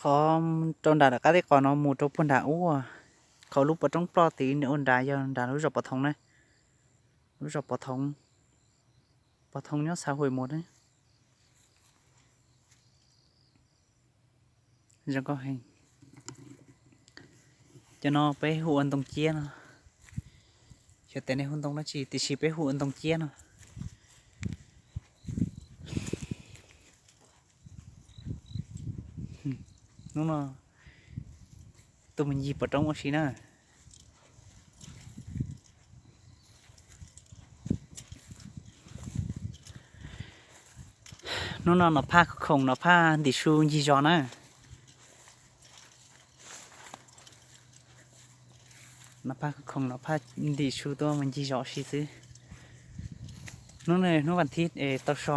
Qhov rau nram qab teb qos no mus rau puag nram ub, qhov lub pov roob ploj tid nws ua nrad yog nram lub zos Pov Thoov na. Lub zos Pov Thoov, Pov Thoov nyob xav hu mus na. Zoo nkauj heev. Cov no peb hu ua ntoo ciab no. Xyov tias nej hu ntoo dab tsi tiam sis peb hu ua ntoo ciab no. Hnub no tuaj mus ncig pov roob ua si na. Hnub no Nom Phaj khoom Nom Phaj ntim su ncig zos na. Nom Phaj khoom Nom Phaj ntim su tuaj mus ncig zos ua si xwb. Hnub no hnub vas thiv es tau so,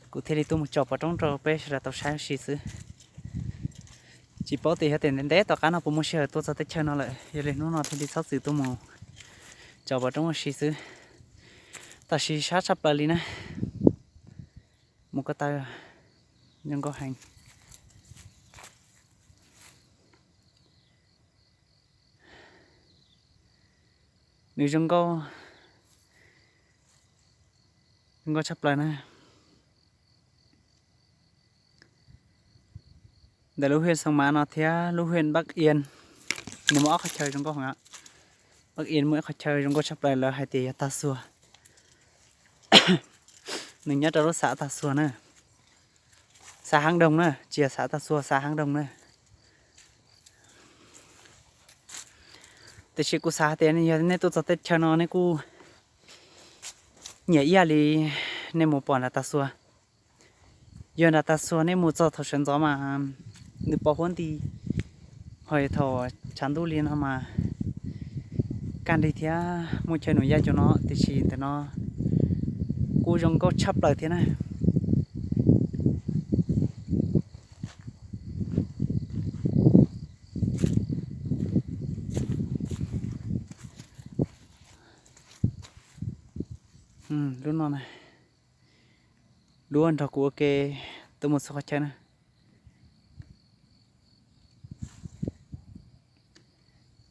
kuv thiaj li tuaj mus tsom pov roob rau peb sawv daws tau saib ua si xwb. Tsis paub tias xyov tias ntev ntev tom qab no puas muaj sij hawm tuaj txog teb chaws no lawm, yog li hnub no thiaj li txhob txwm tuaj mus tsom pov roob ua si xwb. Tam sim sab tshaj plaws li na. Mus ko taw zoo nkauj heev. Nws zoo nkauj, zoo nkauj tshaj plaws na. Ntawm lub huyện Sông Mã no thiab lub huyện Bắc Yên, nws muaj ob qhov chaw zoo nkauj heev. Bắc Yên muaj ib qhov chaw zoo nkauj tshaj plaws lawv hais tias yog Tag Xuas. Nws nyob rau lub xã Tag Xuas na. Xã Hang Đồng na, tsis yog xã Tag Xuas, xã Hang Đồng na. Tiam sis kuv xav hais tias yog nej tuaj txog teb chaws no nej kuj nyiam ib yam li nej mus pom nram Tag Xuas. Yog nram Tag Xuas nej mus txog thaum sawv ntxov mas nws pos huab nti, ho yog thaum tshav ntuj li no mas kaj nrig thiab muaj chaw num yaj cuv no, tiam sis ntawm no kuj zoo nkauj tshaj plaws thiab na. Lub no na, lub nrog kuv ua ke tuaj mus txog qhov chaw na.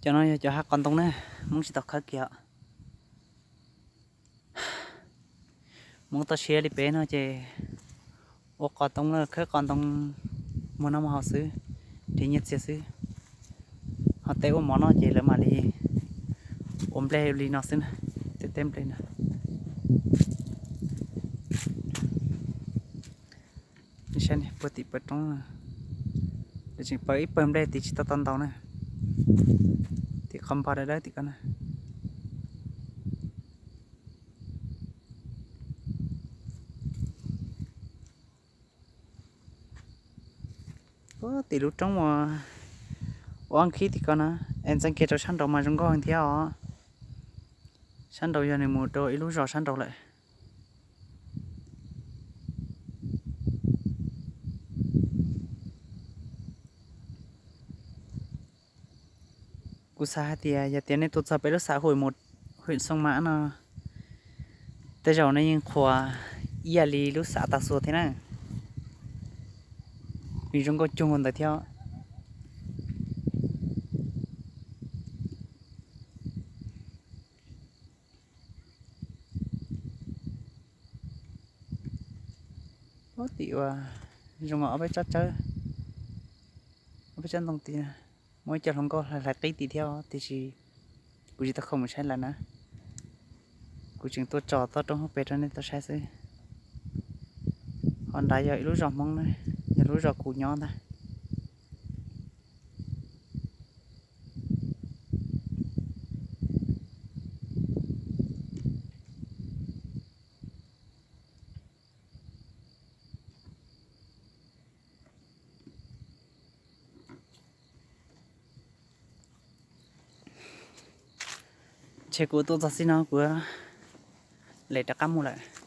Cov no yog cov hav qos ntoo na, Hmoob tsis tau khawb kiag os. Hmoob toj siab li peb no ces ua qos ntoo los khawb qos ntoo muag noj muag haus xwb, nrhiav nyiaj txiag xwb. Ho teb ua mov noj ces lawv mam li ua nplej li no xwb na, tej teb nplej no. Nej saib puag tim pawg roob, lawv tseem pawg ib pawg nplej tid tsis tau tau ntau na, tim qhov npog dawb dawb tim ko na. Puag tim lub roob uas ua khib tim ko na, es ntxeev kiag rau sab nraud mas zoo nkauj heev thiab os. Sab nraud yog nws mus rau ib lub zos sab nraud lawm. Kuv xav hais tias yog tias nej tuaj txog peb lub xã Hội Một, huyện Sông Mã no, tej zaum nej yeej qhuas ib yam li lub xã Tag Xuas thiab na, vim zoo nkauj cuag ntawd thiab. Puag tim uas zoo ob peb tsob tsawb, ob peb tsob ntoo tid, muaj ib co hluas nkauj hlais qib tim thiab tiam sis kuv tsis tau khoom mus saib lawv na. Kuv tseem tuaj tso toj roob hauv pes rau nej tau saib xwb. Ho nrad yog ib lub zos Hmoob na, yog lub zos kuv nyob ntag. Ntshe kuv tuaj txog xij no kuv lem rov qab mus lawm.